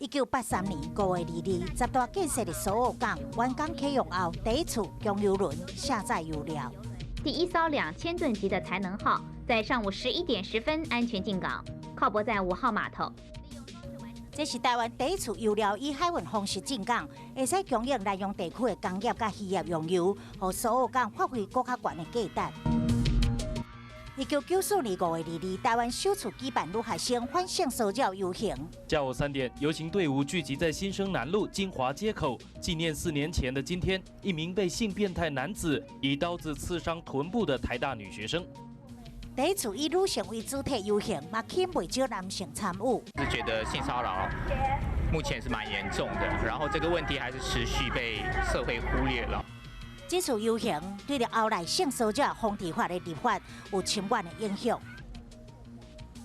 1983年5月22日，十大建設的蘇澳港完工啟用後，第一次供油輪卸載油料。第一艘2000噸級的才能號在上午11點10分安全進港，靠泊在5號碼頭。這是台灣第一次油料以海運方式進港，會使供應南洋地區的工業佮漁業用油，予蘇澳港發揮閣較懸的價值。1994年5月22日，台灣首次舉辦女學生反性騷擾遊行。下午3點，遊行隊伍聚集在新生南路金華街口，紀念4年前的今天，一名被性變態男子以刀子刺傷臀部的台大女學生。第一次以女性為主體遊行，嘛吸引袂少男性參與。是覺得性騷擾目前是蠻嚴重的，然後這個問題還是持續被社會忽略了。這次遊行對著後來性騷擾防治法的立法有深遠的影響。